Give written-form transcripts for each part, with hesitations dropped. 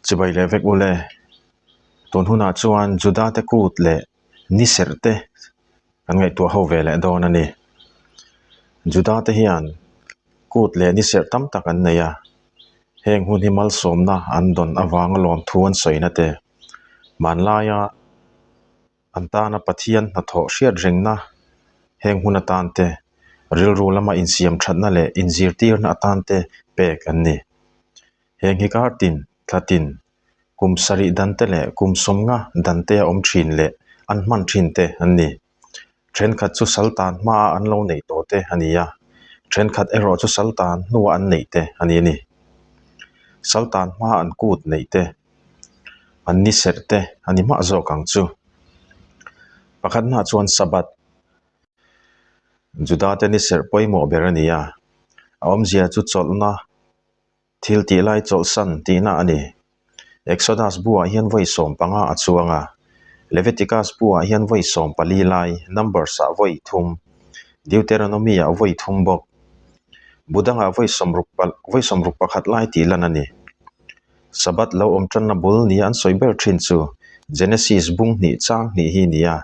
Chibai leh vek ule. Tun hunah chuan Juda te kut leh ni serh te kan ngaihtuah ho ve leh dawn a ni. Juda te hian kut leh ni serh tam tak an nei a, heng hun hi malsawmna an dawn avanga lawmthu an sawina te hmanlaia An tana Pathian hnathawh hriat rengna heng hun atan te, rilru lama insiam thatna leh inzirtirna atan te pek an ni. Heng hi kar tin, thla tin, kum sarih dan te leh kum sawmnga dan te a awm thin leh an hman thin te an ni. Thenkhat chu saltan hmaa an lo neih tawh te a ni a, thenkhat erawh chu saltan hnua an neih te a ni a ni. Saltan hmaa an kut neih te. An ni serh te a ni hmah zawk ang chu. Pakhatnaah chuan Sabbath, Juda te ni serh pawimawh ber a ni a, a awmzia chu chawlhna, thil tih lai chawlhsan tihna a ni. Exodus buah hian vawi 15 a chuang a, Leviticus buah hian vawi 14 lai, Numbers-ah vawi thum, Deuteronomy-ah vawi thum bawk. Bu dangah vawi sawmruk vawi 61 lai tih lan a ni. Sabbath lo awm tanna bul nia an sawi ber thin chu Genesis bung hnih chang hnih hi nia.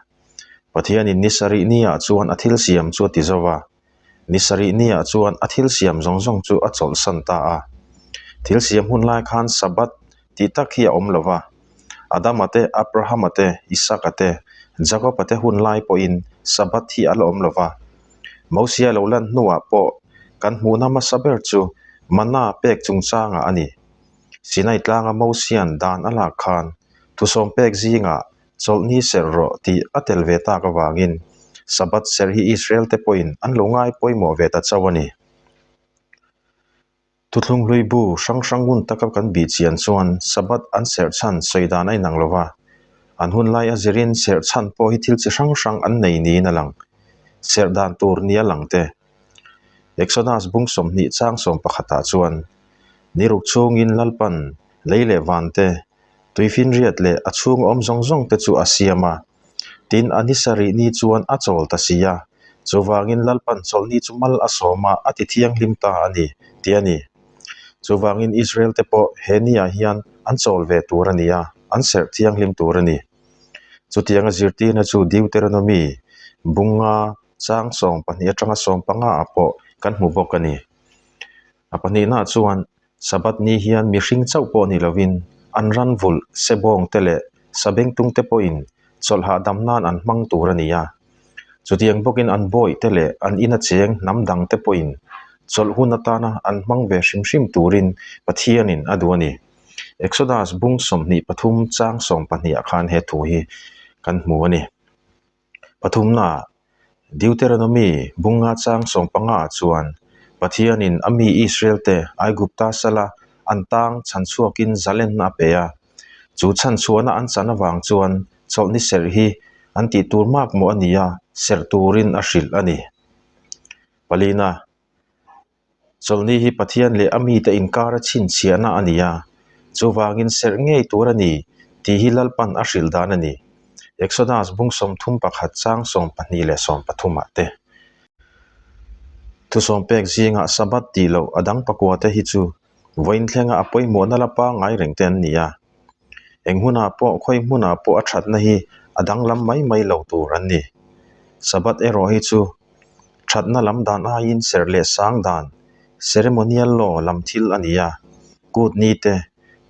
Pathianin ni sarih niah chuan a thil siam chu a ti zo va, ni sarih niah chuan a thil siam zawng zawng chu a chawlhsan ta a. Thil siam hun lai khan Sabbath tih tak hi a awm lo va, Adama te, Abrahama te, Isaka te, Jakoba te hun lai pawhin Sabbath hi a la awm lo va. Mosia lo lan hnuah pawh kan hmuhna hmasa ber chu Manna pek chungchangah a ni. Sinai tlanga Mosia'n dan a lak khan thusawm pek zingah chawlhni serh rawh tih a tel ve tak avangin Sabbath serh hi Israel te pawhin an lo ngai pawimawh ve ta chauh a ni. Thuthlung hlui bu hrang hrang ngun taka kan bih chian chuan Sabbath an serh chhan sawi dan a inang lo va, an hun lai a zirin serh chhan pawh hi thil chi hrang hrang an nei niin a lang. Serh dan tur nia lang te. Exodus bung 20 chang 11 ah chuan, Ni ruk chhungin Lalpan lei leh van te, tuifinriat leh a chhung awm zawng zawng te chu a siam a. Tin, a ni sarih ni chuan a chawl ta si a, chuvangin Lalpan chawlhni chu mal a sawm a, a ti thianghlim ta a ni, tih a ni. Chuvangin Israel-te pawh he niah hian an chawl ve tur a ni a, an serh thianghlim tur a ni. Chutianga zirtirna chu Deuteronomy bunga chang 12 atanga 15 ah pawh kan hmu bawk a ni. A pahnihnaah chuan Sabbath ni hian mihring chauh pawh ni lovin an ran vulh sebawng te leh sabengtung te pawhin chawlh hahdam nan an hmang tur a ni a. Chutiang bawkin an bawih te leh an ina cheng hnam dang te pawhin chawlh hun atana an hmang ve hrim hrim turin Pathianin a duh a ni. Exodus bung 23 chang 12 ah khan he thu hi kan hmu a ni. Pathumna, Deuteronomy bunga chang 15 ah chuan Pathianin a mi Israel-te Aigupta sala an tang chhanchhuakin zalenna a pe a. Chu chhanchhuahna an chan avang chuan chawlhni serh hi an tih tur mak maw a ni a, serh turin a hrilh a ni. Palina. Chawlhni hi Pathian leh a mite inkara chhinchhiahna a ni a, chuvangin serh ngei tur a ni tih hi Lalpan a hrilh dan a ni. Exodus bung 31 chang 12 leh 13 ah te. Thusawm pek zingah Sabbath tih loh a dang pakua te hi chu vawiin thlenga a pawimawhna la pangngai reng te an ni a. Eng hunah pawh khawi hmunah pawh a thatna hi a danglam mai mai lo tur an ni. Sabbath erawh hi chu Thatna lam dan aiin serh leh sang dan, ceremonial law, lam thil a ni a, kut ni te,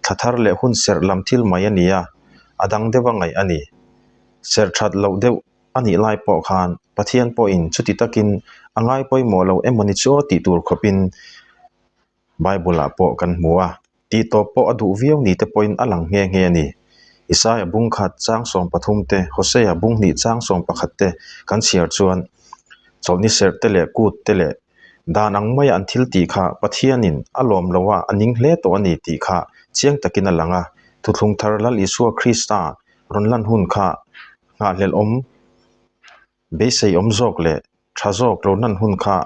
thla thar leh hun serh lam thil mai a ni a, a dang deuh a ngaih a ni. Serh that loh deuh a nih lai pawh khan Pathian pawhin chuti takin a ngai pawimawh lo emaw ni chu aw tih tur khawpin Bible-ah pawh kan hmu a, tih tawp pawh a duh viau ni te pawhin a lang nghe nghe a ni. Isaia bung khat chang 13 te, Hosea bung hnih chang 11 te kan chhiar chuan chawlhni serh te leh kut te leh dan ang maia an thil tih kha Pathianin a lawm lo a, a ning hle tawh a ni tih kha chiang takin a lang a. Thuthlung thar Lal Isua Krista rawn lan hun kha nghahhlelh awm beisei awm zawk leh tha zawk lo lan hun kha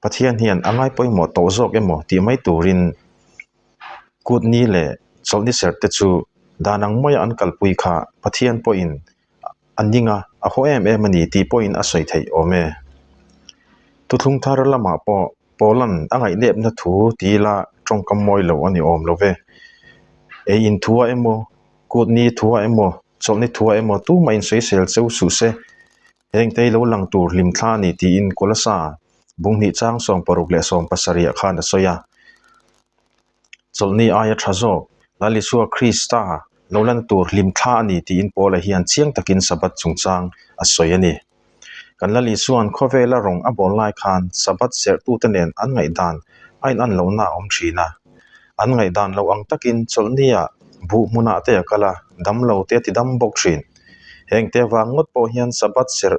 Pathian hian a ngai pawimawh tawh zawk emaw tih mai turin kut ni leh chawlhni serh te chu dan ang maia an kalpui kha Pathian pawhin a ning a, a haw em em a ni tih pawhin a sawi theih awm e. Thuthlung thar lamah pawh Paula'n a ngaihnepna thu ti ila tawngkam mawi lo a ni awm lo ve. Ei in thuah emaw, kut ni thuah emaw, chawlhni thuah emaw tumah insawisel cheu suh se. Hengte hi lo lang tur hlimthla a ni tiin Kolasa bunghnih chang 60 leh 70 ah khan a sawi a. Chawlhni aia tha zawk, Lal Isua Krista lo lan tur hlimthla a ni tiin Paula hian chiang takin Sabbath chungchang a sawi a ni. Kan Lal Isua'n khawvela rawng a bawl lai khan Sabbath serhtute nen an ngaihdan a inan lohna a awm thin a. An ngaihdan lo ang takin chawlhnia buh hmunah te a kal a, damlo te a ti dam bawk thin. Hengte avang ngawt pawh hian Sabbath serh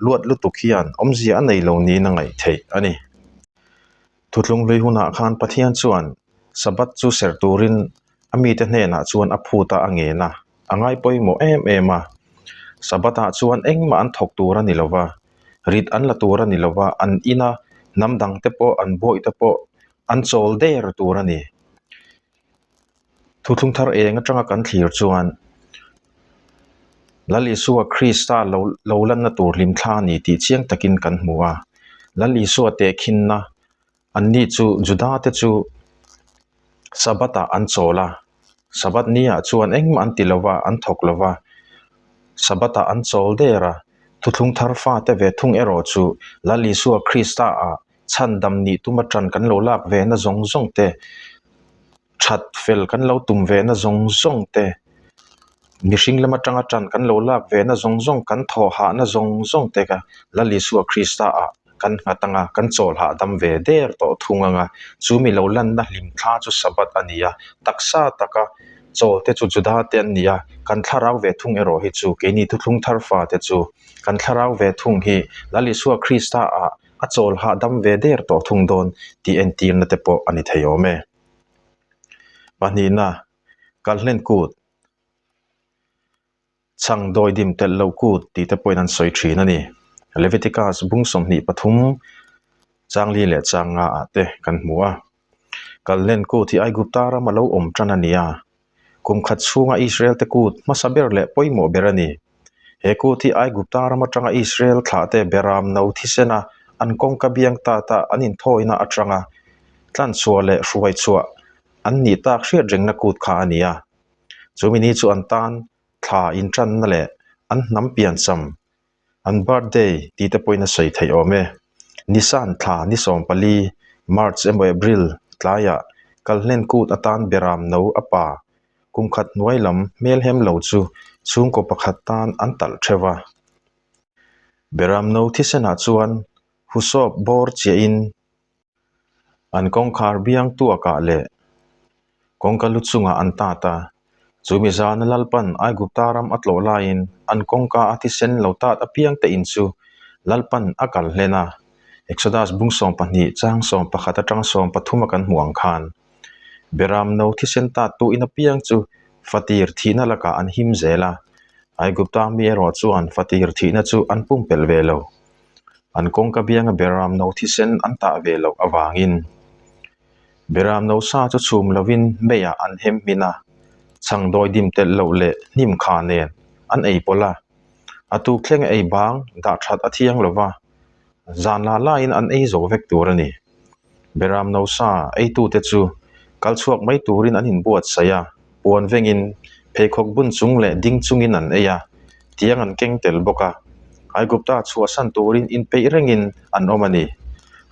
luat lutuk hian awmzia a nei lo niin a ngaih theih a ni. Thutlung hlui hunah khan Pathian chuan Sabbath chu serh turin a mite hnenah chuan a phut a, a ngen a, a ngai pawimawh em em a. Sabbath-ah chuan engmah an thawk tur a ni lo va, rit an la tur a ni lo va, an ina hnam dangte pawh an bawihte pawh an chawl der tur a ni. Thuthlung thar eng atanga kan thlir chuan Lal Isua Krista lo lo lanna tur hlimthla a ni tih chiang takin kan hmu a. Lal Isua tehkhinna anni chu Juda te chu Sabbath ah an chawl a, Sabbath ni ah chuan engmah an ti lo va, an thawk lo va, Sabbath ah an chawl der a. Thuthlung thar fate ve thung erawh chu Lal Isua Krista ah chhandam nih tuma tan kan lo lak ve na zawng zawng te, that fel kan lo tum ve na zawng zawng te, mihring lam atanga tan kan lo lak ve na zawng zawng, kan thawh hah na zawng zawng te kha Lal Isua Krista ah kan nghat anga kan chawl hahdam ve der tawh thung anga chu mi lo lanna hlim thla chu Sabbath a ni a, taksa taka chawl te chu Juda te an ni a, kan thlarau ve thung erawh hi chu keini thuthlung thar fa te chu kan thlarau ve thung hi Lal Isua Krista ah a chawl hahdam ve der tawh thung dawn tih entirna te pawh a ni thei awm e. Pahnihna, Kalhlen kut, chhang dawidim telh loh kut tih te pawhin an sawi thin a ni. Leviticus bung 23 changli leh chang nga ah te kan hmu a. Kalhlen kut hi Aigupta ram a lo awm tan a ni a, kum khat chhunga Israel te kut hmasa ber leh pawimawh ber a ni. He kut hi Aigupta ram atanga Israel thlahte beram no thisena an kawngka biang tata an inthawina atanga tlanchhuah leh hruaichhuah an nih tak hriat rengna kut kha a ni a. Chumi ni chu an tan thla intanna leh an hnam piancham An birthday tih te pawhin a sawi theih awm e. Nisan thla ni 14, March emaw April tlaiah Kalhlen kut atan Beram no a pa kum khat hnuai lam hmelhem lo chu chhungkaw pakhat tan an talh theuh a. Beram no thisenah chuan husawp bawr chiahin An kawngkhar biang tuakah leh kawngka lu chungah an tat a, chu mi zana Lalpan Aigupta ram a tlawh laiin an kawngka a thisen lo tat apiang te in chu Lalpan a kal hlen a, Exodus bung 12 chang 11 atang 13 a kan hmuh ang khan. Beram no thisen tat tu in apiang chu fatir thihna lakah an him zel a, Aigupta mi erawh chuan fatir thihna chu an pumpelh ve lo. An kawngka bianga Beram no thisen an tah ve loh avangin Beram no sa chu chhum lovin meiah an hem hmin a, chhang dawi dim telh loh leh hnim kha nen an ei pawlh a. A tuk thleng ei bang dah that a thiang lo va, zan lah laiin an ei zo vek tur a ni. Beram no sa eitute chu kal chhuak mai turin an inbuatsaih a, puan vengin pheikhawk bun chung leh ding chungin an ei a, tiang an keng tel bawk a. Aigupta chhuahsan turin inpeih rengin an awm a ni.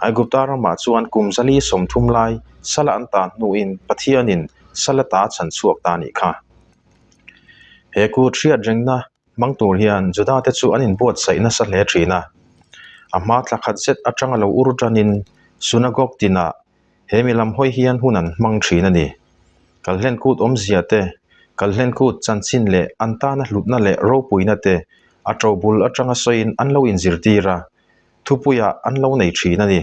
Aigupta ramah chuan kum zali 30 lai sala an tan hnuin Pathianin sala ta chhan chhuak ta nih kha. He kut hriat rengna Hmang tur hian Juda te chu an inbuatsaih nasa hle thin a. A hma thla khat zet atanga lo ur tanin Synagogue tinah he mi lam hawi hian hun an hmang thin a ni. Kalhlen kut awmzia te, Kalhlen kut chanchin leh an tana hlutna leh ropuina te a tobul atanga sawiin an lo inzirtir a, thupuiah an lo nei thin a ni.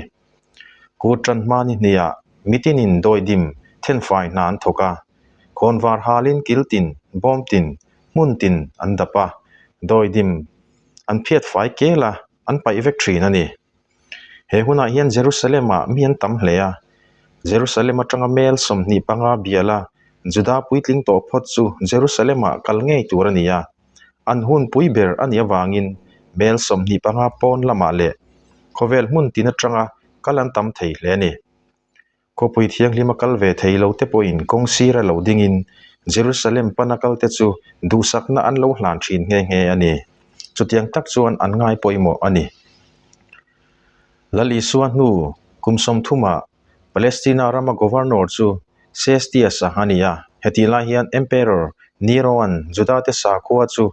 Kut tan hma ni hniah mitinin dawidim thenfai hna an thawk a, Khawnvar halin kil tin, bawm tin, hmun tin an dap a, dawidim an phiat fai kel a, an paih vek thin a ni. He hunah hian Jerusalem-ah mi an tam hle a, Jerusalem atanga mel 25 biala Juda puitling tawh phawt chu Jerusalem-ah kal ngei tur a ni a, an hun pui ber a nih avangin mel 25 pawn lamah leh khawvel hmun tin atanga kal an tam thei hle a ni. Khawpui thianghlima kal ve thei lo te pawhin kawng sira lo dingin Jerusalem pana kalte chu duhsakna an lo hlan thin nghe nghe a ni. Chutiang tak chuan an ngai pawimawh a ni. Lal Isua hnu kum sawmthumah Palestina rama governor chu Cestius-a a ni a, hetih lai hian Emperor Nero-a'n Judate sakhua chu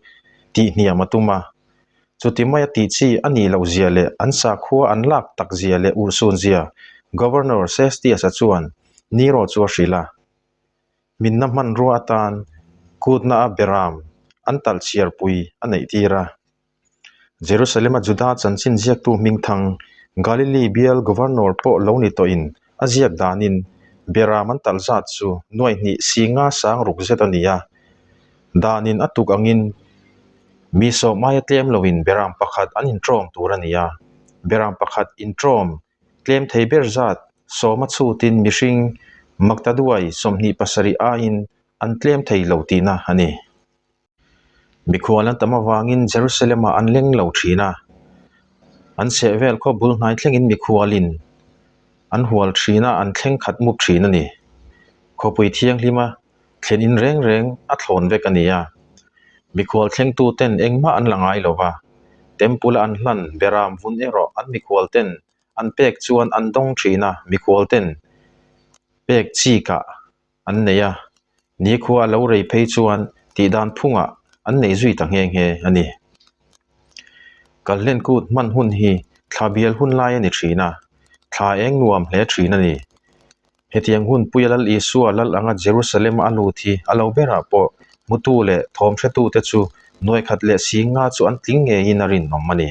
tihhniam a tum a. Chuti maia tih chi a nih loh zia leh an sakhua an lak tak zia leh urhsun zia Governor Cestius-a chuan Nero chu a hrilh a. Minna hmanrua atan kutna a beram an talh chhiarpui a neih tir a. Jerusalem-a Juda chanchin ziaktu hmingthang Galili bial Governor pawh lo ni tawhin a ziak danin beram an talh zat chu nuai hnih si nga sang ruk zet a ni a. Danin a tuk angin mi sawm aia tlem loin beram pakhat an inṭawm tur a ni a. Beram pakhat inṭawm tlem thei ber zat sawma chhutin mihring maktaduai 27 aiin an tlem thei lo tihna a ni. Mikhual an tam avangin Jerusalem-ah an leng lo thin a, an chhehvel khaw bul hnai thlengin mikhualin an hual thin a, an thleng khat mup thin a ni. Khawpui thianghlima thlen in reng reng a thlawn vek a ni a, mikhual thlengtu ten engmah an la ngai lo va, temple-a an hlan beram vun erawh an mikhual ten an pek chuan an dawng thin a, mikhual ten pek chikah an nei a, nikhua a lo rei phei chuan tih dan phungah an nei zui ta nghe nghe a ni. Kalhlen kut hman hun hi thla bial hun lai a ni thin a, thla eng nuam hle thin a ni. Hetiang hun puia Lal Isua lal anga Jerusalem a lut hi a lo berah pawh hmutu leh thawm hretute chu nuai khat leh singa chu an tling ngeiin a rinawm a ni.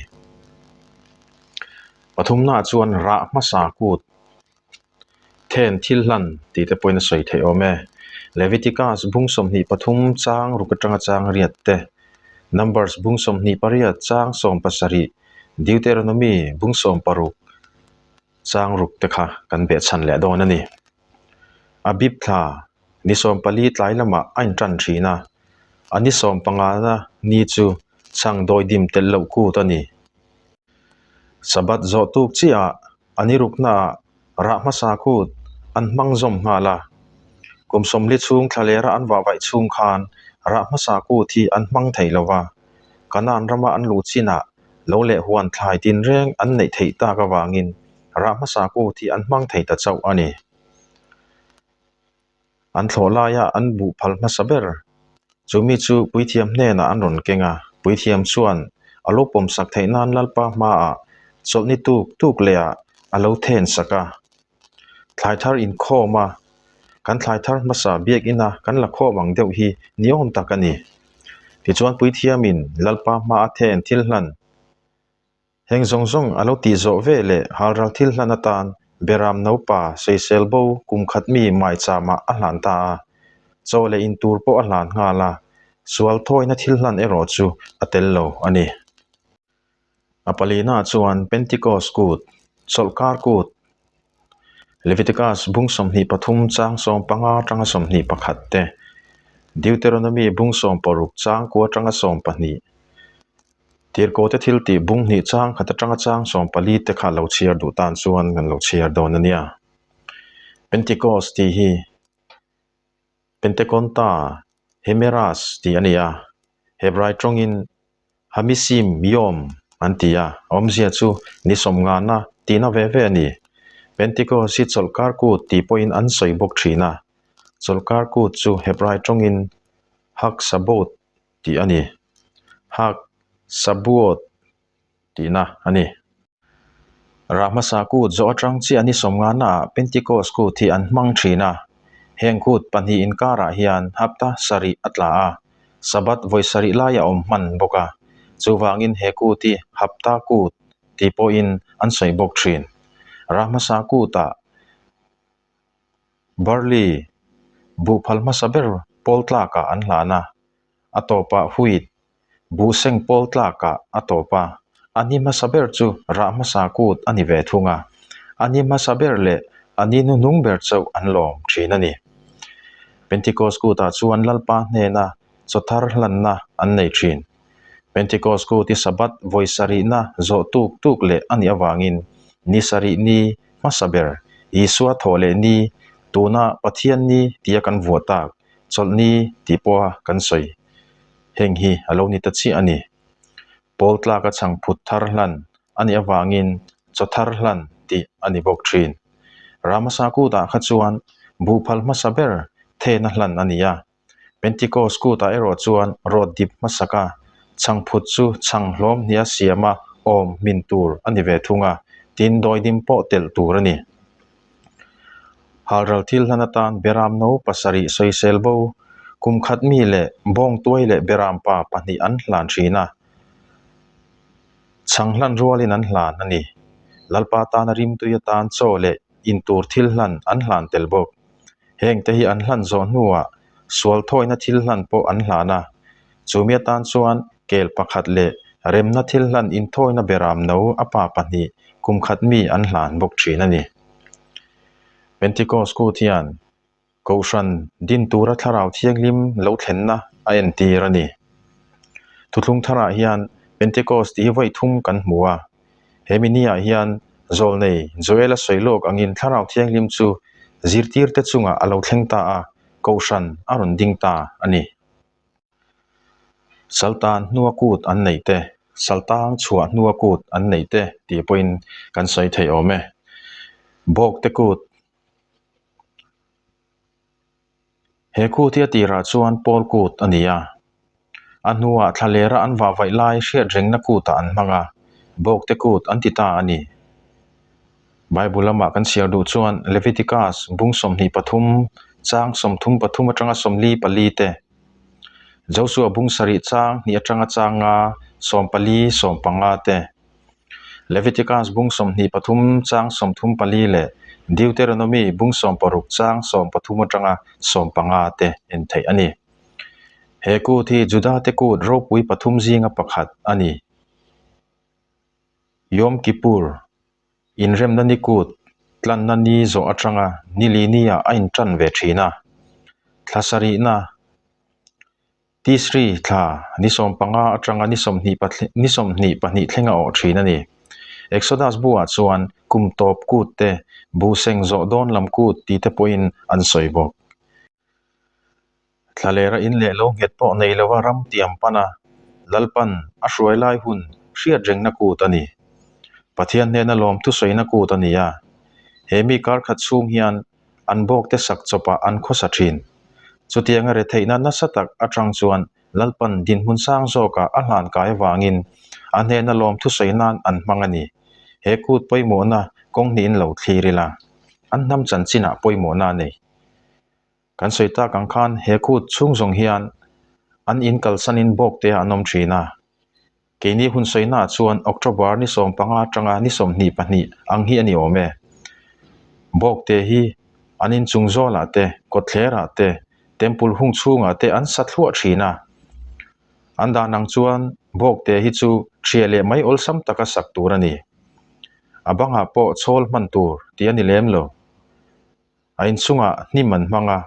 Pathumnaah chuan rah hmasa kut Then thil hlan tih te pawhin a sawi theih awm e. Leviticus bung 23 chang ruk atanga chang riat te, Numbers bung 28 chang 17, Deuteronomy bung 16 chang ruk te kha kan behchhan leh dawn a ni. Abib thla ni 14 tlai lamah a intan thin a, a ni 15 na ni chu chhang dawidim tel loh kut a ni. Sabbath zawh tuk chiahah A ni ruknaah rah hmasa kut an hmang zawm nghal a. Kum 40 chhung thlalera an vahvaih chhung khan rah hmasa kut hi an hmang thei lo va. Kanaan rama an luh chinah lo leh huan thlai tinreng an neih theih tak avangin rah hmasa kut hi an hmang thei ta chauh a ni. An thlawh laia an buh phal hmasa ber. Chu mi chu puithiam hnenah an rawn keng a, puithiam chuan a lo pawmsak theih nan Lalpa hmaah chawlhni tuk tuk lehah a lo then sak a. Thlai thar inkhawm a, kan thlai thar hmasa biakina kan la khawm ang deuh hi niawm tak a ni. Tichuan puithiamin Lalpa hmaa then thil hlan Heng zawng zawng a lo tih zawh ve leh halral thil hlan atan Beram naupa sawisel bo kum khat mi maicham-ah a hlan ta a, chaw leh in tur pawh a hlan nghal a, sual thawina thil hlan erawh chu a tel lo a ni. A palina chuan Pentecost kut, chawlhkar kut, Leviticus bung 23 chang 15 atanga 21 te, Deuteronomy bung 16 chang kua atanga 12, Tirhkohte thil tih bung hnih chang khat atanga chang 14 te kha lo chhiar duh tan chuan kan lo chhiar dawn a nia. Pentecost tih hi Penteconta Hemeras tih a ni a, Hebrai tawngin Hamisim Yom an ti a, a awmzia chu ni sawmngana tihna ve ve a ni. Pentecost hi chawlhkar kut tih pawhin an sawi bawk thin a, chawlhkar kut chu Hebrai tawngin Hag Shavuot tih a ni. Hak Shavuot tihna a ni. Rah hmasa kut zawh atang chiah ni sawmnganaah Pentecost kut hi an hmang thin a. Heng kut pahnih inkarah hian hapta sarih a tla a, Sabbath vawi sarih lai a awm hman bawk a. Chuvangin he kut hi hapta kut tih pawhin an sawi bawk thin. Rah hmasa kutah Barley buhphal hmasa ber pawl tlakah an hlan a, a tawpah wheat buhseng pawl tlakah a tawp a, a ni hmasa ber chu rah hmasa kut a ni ve thung a, a ni hmasa ber leh a ni hnuhnung ber chauh an lawm thin a ni. Pentecost kutah chuan Lalpa hnena chaw thar hlanna an nei thin. Pentecost kut hi Sabbath vawi sarihna zawh tuk tuk leh a nih avangin ni sarih ni hmasa ber, Isua thawh leh ni, tuna Pathian ni tia kan vuah tak. Chawlhni tih pawha kan sawi heng hi a lo ni ta chiah a ni. Pawl tlaka chhangphut thar hlan a nih avangin chaw thar hlan tih a ni bawk thin. Ramasa kutah kha chuan buhphal hmasa ber thena hlan a ni a. Pentikos kutah erawh chuan rawt dip hmasaka chhangphut chu chhang hlawm hnia siama awm hmin tur a ni ve thung a, tin dawidim pawh telh tur a ni. Halral thil hlan atan Beram no pasarih sawisel bo, kum khat mi leh bawngtuai leh Beram pa pahnih an hlan thin a, chhang hlan rualin an hlan a ni. Lalpa tana rimtui atan chaw leh intur thil hlan an hlan tel bawk. Hengte hi an hlan zawh hnuah sual thawina thil hlan pawh an hlan a, chumi atan chuan kel pakhat leh remna thil hlan inthawina beram no a pa pahnih kum khat mi an hlan bawk thin a ni. Pentikos kut hian Kohhran din tura thlarau thianghlim lo thlenna a entir a ni. Thuthlung tharah hian Pentikos tih hi vawi thum kan hmu a. He mi niah hian zawlnei Joel-a sawi lawk angin Thlarau Thianghlim chu zirtirte chungah a lo thleng ta a, Kohhran a rawn ding ta a ni. Saltan hnua kut an neih te, Saltang chhuah hnua kut an neih te tih pawhin kan sawi thei awm e. Bawkte kut. He kut hi a tirah chuan Paul kut a ni a, a hnuah thlalera an vahvaih lai hriat rengna kutah an hmang a, Bawkte kut an ti ta a ni. Bible lamah kan chhiar duh chuan Leviticus bung 23 chang 33 atanga 44 te, Joshua bung sarih chang hnih atanga chang nga 14 15 te, Leviticus bung 23 chang 34 leh Deuteronomy bung 16 chang 13 atanga 15 te en theih a ni. He kut hi Judate kut ropui pathum zinga pakhat a ni. Yom Kippur, inremna ni kut tlanna ni zawh atanga ni li niah a intan ve thin a. Thla sarihna. Tisri thla ni 15 atanga ni ni 22 thleng a awh thin a ni. Exodus buah chuan kum tawp kut te, buhseng zawh dawn lam kut tih te pawhin an sawi bawk. Thlalera in leh lo nghet pawh nei lova ram tiam pan a, Lalpan a hruai lai hun hriat rengna kut a ni. Pathian hnena lawm thusawina kut a ni a. He mi kar khat chhung hian an bawkte sak chawpah an khawsa thin. Chutianga retheihna nasa tak atang chuan Lalpan dinhmun sang zawkah a hlan kai avangin a hnena lawm thusawi nan an hmang a ni. He kut pawimawhna kawng hnihin lo thlir ila, an hnam chanchinah pawimawhna a nei. Kan sawi tak ang khan he kut chhung zawng hian an in kalsanin bawkte an awm thin a. Keini hun sawinaah chuan October ni 15 atanga ni 22 ang hi a ni awm e. Bawkte hi an inchung zawlah te, kawtthlerah te, temple hung chhungah te an sa thluah thin a. An dan ang chuan bawkte hi chu ṭhia leh mai awlsam taka sak tur a ni. A bangah pawh chhawl hman tur tih a ni lem lo. A inchungah hnim an hmang a,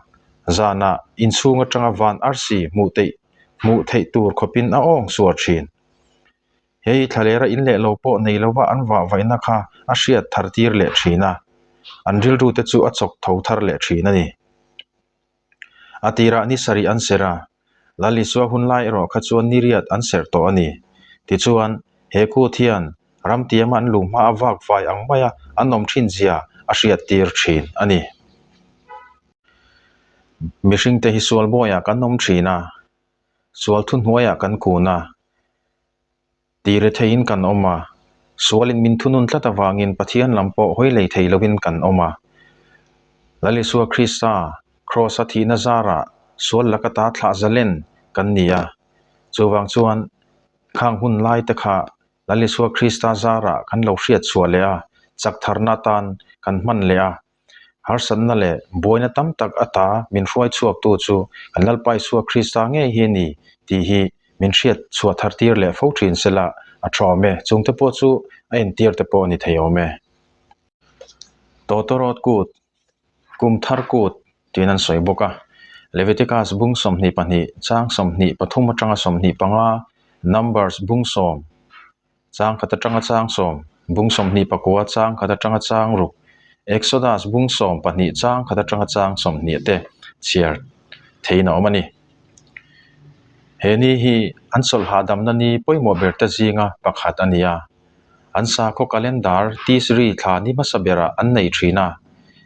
zanah inchhung atanga van arsi hmuh theih hmuh theih tur khawpin a awng suar thin. Hei thlalera in leh lo pawh nei lova an vah vaihna kha a hriat thar tir leh thin a, an rilru te chu a chawk tho thar leh thin a ni. A tirah ni sarih an serh a, Lal Isua hun lai erawh kha chuan ni riat an serh tawh a ni. Tichuan, he kut hian ramtiama an luh hma a vak vai ang maia an awm thin zia a hriat tir thin a ni. Mihringte hi sual bawiah kan awm thin a, sual thuhnuaiah kan kun a. Tire theiin kan awm a, sualin min thunun tlat avangin Pathian lam pawh hawi lei thei lovin kan awm a. Lal Isua Krista Kraws-a thihna zarah sual laka ta thlah zalen kan ni a. Chuvang chuan khang hun lai te kha Lal Isua Krista zarah kan lo hriat chhuah leh a, chak tharna atan kan hman leh a. Harsatna leh buaina tam tak ata min hruai chhuaktu chu kan Lalpa Isua Krista ngei hi a ni tih hi min hriat chhuah thar tir leh fo thin sela a tha awm e. Chungte pawh chu a entir te pawh a ni thei awm e. Tawtawrawt kut, kum thar kut tiin an sawi bawk a. Leviticus bung 22 chang 23 atanga 25, Numbers bung sawm Chang khat atanga chang sawm, bung 24 chang khat atanga chang ruk, Exodus bung 12 chang khat atanga chang 20 te chhiar. theihin a awm a ni. He ni hi an chawlh hahdamna ni pawimawh ber te zinga pakhat a ni a. An sakhaw calendar Tisri thla ni hmasa berah an nei thin a,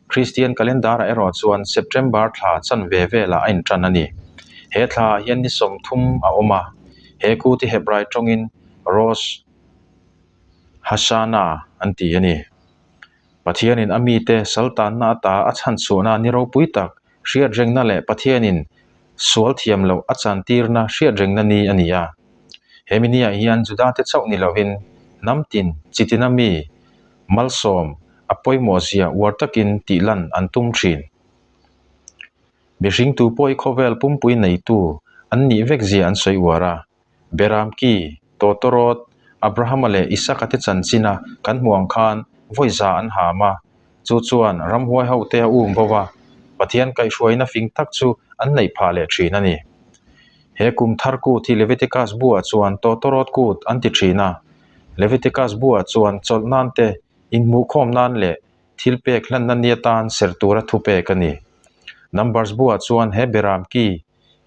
Kristian calendar-ah erawh chuan September thla chanve velah a intan a ni. He thlaah hian ni 30 a awm a, he kut hi Hebrai tawngin Rosh Hashanah an ti a ni. Pathianin a mite saltanna ata a chhanchhuahna ni ropui tak hriatrengna leh Pathianin sual thiam loh a chantirna hriatrengna ni a ni a. He mi niah hian Judate chauh ni lovin hnam tin chi tina mi malsawm a pawimawhzia uar takin tihlan an tum thin. Mihring tu pawh hi khawvel pumpui neitu an nih vek zia an sawi uar a. Beram ki, Tawtawrawt, Abrahama leh Isaka te chanchina kan hmuh ang khan vawi za an ham a, chu chuan ramhuai hote a um bo va, Pathian kaihhruaina fing tak chu an neih phah leh thin a ni. He kum thar kut hi Leviticus buah chuan Tawtawrawt kut an ti thin a, Leviticus buah chuan chawlh nan te, inhmuhkhawm nan leh thil pek hlanna ni atan serh tura thupek a ni. Numbers buah chuan he Beram ki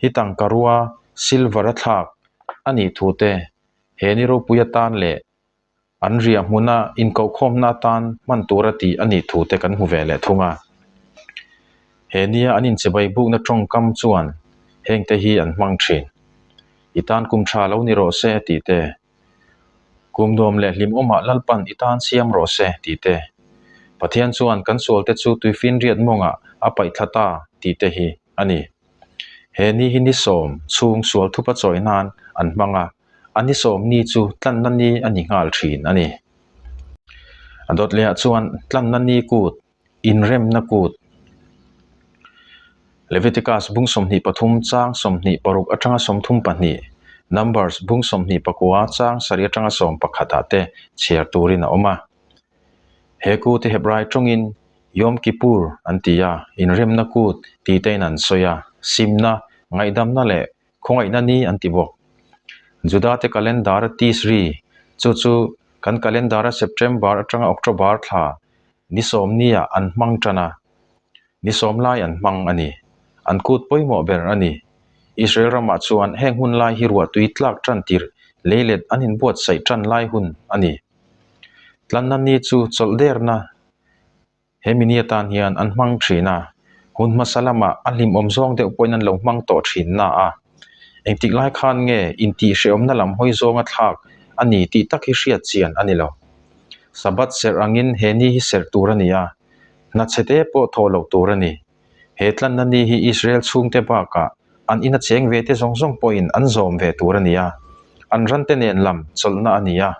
hi tangkarua silver a thlak a nih thu te, he ni ropui atan leh an riah hmuna inkohkhawmna atan hman tura tih a nih thu te kan hmu ve leh thung a. He nia an inchibai bukna tawngkam chuan hengte hi an hmang thin. I tan kum tha lo ni rawh se tih te, Kum nuam leh hlim awmah Lalpan i tan siam rawh se tih te, Pathian chuan kan sualte chu tuifinriat mawngah a paih thla ta tih te hi a ni. He ni hi ni sawm chhung sual thupa chawi nan an hmang a, a ni sawm ni chu tlanna ni a ni nghal thin a ni. A dawt lehah chuan tlanna ni kut, inremna kut, Leviticus bung 23 chang 26 atanga 32, Numbers bung 29 chang sarih atanga 11 ah te chhiar turin a awm a. He kut hi Hebrai tawngin Yom Kippur an ti a, inremna kut tih tein an sawi a, simna, ngaihdamna leh khawngaihna ni an ti bawk. Judate calendar-a Tisri, chu chu kan calendar-a September atanga October thla ni sawmniah an hmang tan a, ni sawm lai an hmang a ni. An kut pawimawh ber a ni. Israel ramah chuan heng hun lai hi ruahtui tlak tan tirh leilet an inbuatsaih tan lai hun a ni. Tlanna ni chu chawlh derna he mi ni atan hian an hmang thin a, hun hmasa lamah a hlimawm zawng deuh pawhin an lo hmang tawh thin na a. Engtik lai khan nge intihhrehawmna lam hawi zawnga thlak a ni tih tak hi hriat chian a ni lo. Sabbath serh angin he ni hi serh tur a ni a, hna chhe te pawh thawh loh tur a ni. He tlanna ni hi Israel chhungte bakah an ina cheng ve te zawng zawng pawhin an zawm ve tur a ni a, an rante nen lam chawlhna a ni a.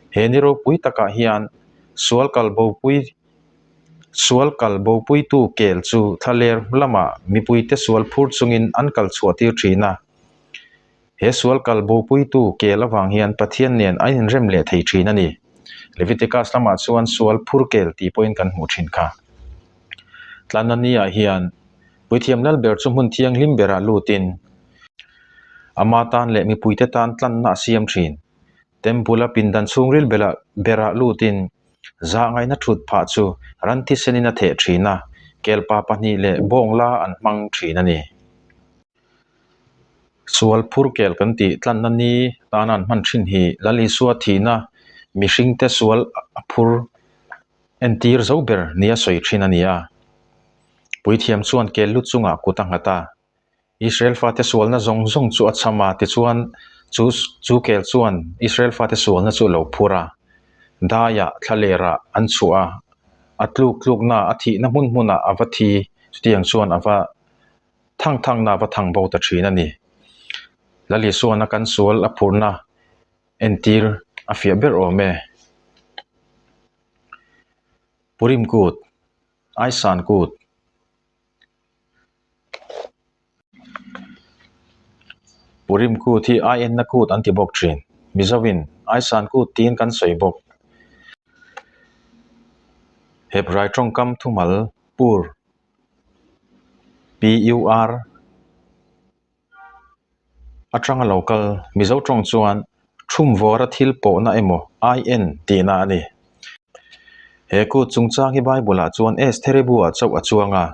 He ni ropui takah hian sual kal bopui sual kal bopuitu kel chu thlaler lamah mipuite sual phur chungin an kal chhuah tir thin a. He sual kal bopuitu kel avang hian Pathian nen a inrem leh thei thin a ni. Leviticus lamah chuan sual phur kel tih pawhin kan hmuh thin kha. Tlanani-ah hian Puithiam Lalber chu hmun thianghlim berah lutin ama tan leh mipuite tan tlanna a siam thin. Temple-a pindan chhungril belah berah lutin zahngaihna thut phah chu ran thisenin a theh thin a, kelpa pahnih leh bawngla an hmang thin a ni. Sual phur kel kan tih tlanna ni tana an hman thin hi Lal Isua thihna mihringte sual a phur entir zo ber nia sawi thin a ni a. Puithiam chuan kel lu chungah kut a nghat a, Israel fate sualna zawng zawng chu a chham a, tichuan chu chu kel chuan Israel fate sualna chu a lo phur a, daiah thlalerah an chhuah a, a tluk tlukna a thihna hmun hmunah a va thi, chutiang chuan a va Thang thangna va thang bo ta thin a ni. Lal Isuana kan sual a phurna entir a fiah ber awm e. Purim kut, Aisan kut. Purim kut hi Aienna kut an ti bawk thin. Mizovin Aisan kut tiin kan sawi bawk. Hebrai tawngkam thumal Pur PUR atanga lo kal Mizo tawng chuan thumvawra thil pawhna emaw IN tihna a ni. He kut chungchang hi Bible-ah chuan Estheri buah chauh a chuang a.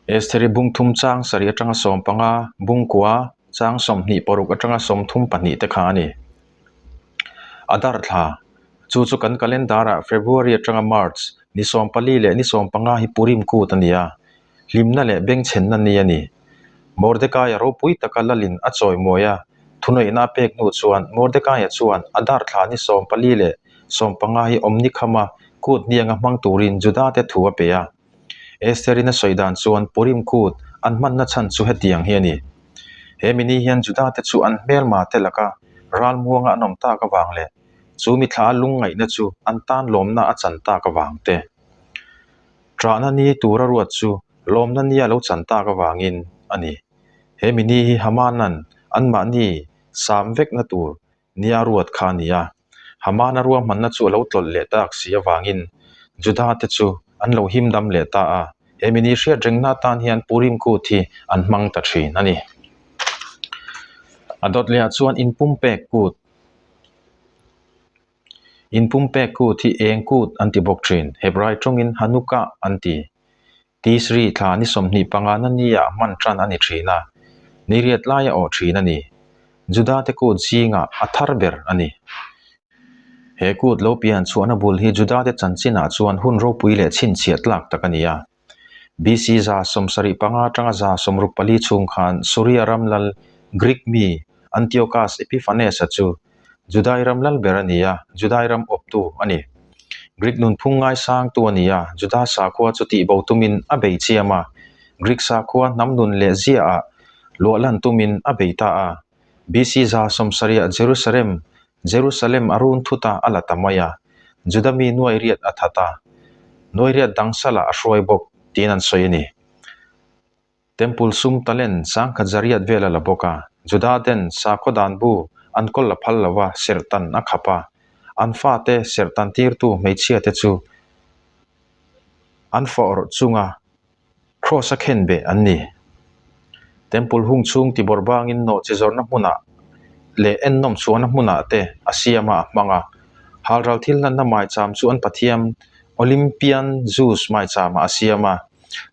Estheri bung thum chang sarih atanga 15, bung kua chang 26 atanga 32 te kha a ni. Adar thla, chu chu kan calendar-ah February atanga March ni 14 leh ni 15 hi Purim kut a ni a, hlimna leh bengchhenna ni a ni. Mordekaia ropui taka lalin a chawimawi a, thuneihna a pek hnu chuan Mordekaia chuan Adar thla ni 14 leh 15 hi awmni khama kut hnianga hmang turin Judate thu a pe a. Estherin a sawi dan chuan Purim kut an hmanna chhan chu hetiang hi a ni. He mini hian Judate chu an hmelma te laka ralmuanga an awm tak avang leh chu mithla a lungngaihna chu an tan lawmna a chan tak avang te. Ṭahna ni tura ruat chu lawmna nia lo chan tak avangin a ni. He mini hi Hamanan anmahni sam vekna tur nia ruat kha a ni a. Hamana ruahmanna chu a lo tlawlh leh tak si avangin Juda te chu an lo him dam leh ta a. He mini hriat rengna atan hian Purim kut hi an hmang ta thin a ni. A dawt lehah chuan inpumpek kut. Inpumpek kut hi eng kut an ti bawk thin. Hebrai tawngin Hanukkah an ti. Tisri thla ni 25 na nia hman tan a ni thin a, ni riat laia awh thin a ni. Judate kut zingah a thar ber a ni. He kut lo pian chhuahna bul hi Judate chanchinah chuan hun ropui leh chhinchhiah tlak tak a ni a. BC 75 atanga 64 chhung khan Suria ram lal Greek mi Antiochus Epiphanes-a chu Judai ram lal ber a ni a, Judai ram awptu a ni. Greek nunphung ngaisangtu a ni a, Juda sakhua chu tihbo tumin a bei chiam a, Greek sakhua hnam nun leh ziaah luahlan tumin a bei ta a. BC 70ah Jerusalem Jerusalem a run thut a, a la ta mai a. Juda mi nuai riat a that a, nuai riat dang salah a hruai bawk, tiin an sawi a ni. Temple sum talent sangkhat zariat vel a la bawk a. Juda ten sakhaw dan bu an kawl a phal lo va, serhtan a khap a. An fate serhtan tirtu hmeichhia te chu an fa awrh chunga Kraws a khen beh an ni. Temple hung chhung tibawrh bangin nawhchi zawrhna hmunah leh ennawm chhuahna hmunah te a siam a, a hmang a. Halral thil hlanna maicham chu an pathiam Olympian Zeus maichamah a siam a.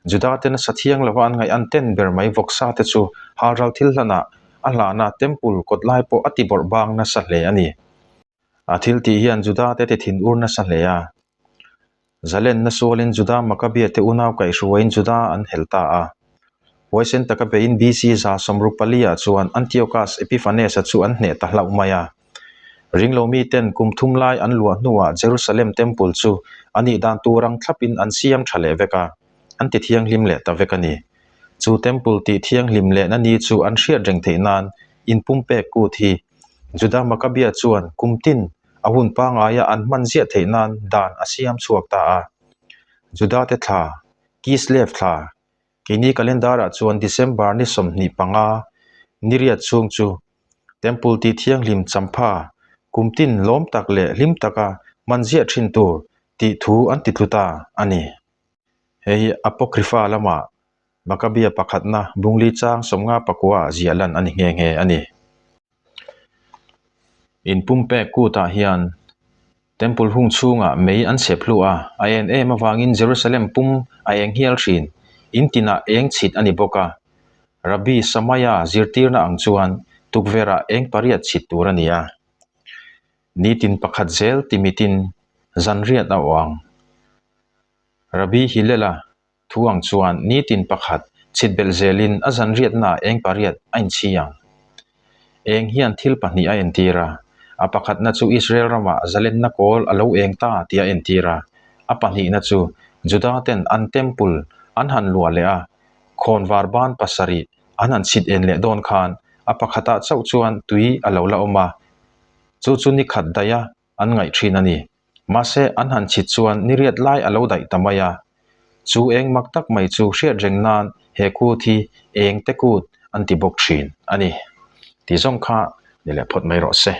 Juda te nasa thiang lova an ngaih an ten ber mai vawksa te chu halral thil hlanah a hlana temple kawt lai pawh a tibawrh bang nasa hle a ni. A thil tih hian Juda te ti thin ur nasa hle a. Zalenna sualin Juda Makkabia te unau kaihhruaiin Juda an hel ta a. Huaisen taka beiin BC 64 ah chuan Antiochus Epiphanes-a chu an hneh ta hlauh mai a. Ringlo miten kum thum lai an luah hnuah Jerusalem Temple chu a nih dan tur ang thlapin an siam tha leh vek a, an ti thianghlim leh ta vek a ni. Chu Temple tih thianghlim lehna ni chu an hriat reng theih nan inpumpek kut hi Juda Makkabia chuan kum tin a hun pangaia an hman ziah theih nan dan a siam chhuak ta a. Judate thla, Kislev thla, keini calendar-ah chuan December ni 25 ni riat chhung chu Temple tih thianghlim champha kum tin lawm tak leh hlim taka hman ziah thin tur tih thu an ti tlu ta a ni. Hei hi Apocrypha lamah Makkabia pakhatna bungli chang 59 ah ziah lan a ni nghe nghe a ni. Inpumpek kutah hian Temple hung chhungah mei an chhep hlu a, a en em avangin Jerusalem pum a eng hial thin. In tinah eng chhit a ni bawk a. Rabbi Samaia zirtirna ang chuan tukverhah eng pariat chhit tur a ni a. Nitin pakhat zel timitin zanriat a awh ang. Rabbi Hillel-a Thu ang chuan nitin pakhat chhit belh zelin a zan riatnaah eng pariat a inchhi ang. Eng hian thil pahnih a entir a, a pakhatna chu Israel ramah zalenna kawl a lo eng ta tih a entir a, a pahnihna chu Juda ten an temple an han luah leh a, khawnvar ban pasarih an han chhit en leh dawn khan a pakhatah chauh chuan tui a lo la awm a, chu chu ni khat daih a an ngaih thin a ni. Mahse, an han chhit chuan ni riat lai a lo daih ta mai a. Chu eng mak tak mai chu hriat reng nan he kut hi eng te kut an ti bawk thin a ni. Tih zawng kha ni leh phawt mai rawh se.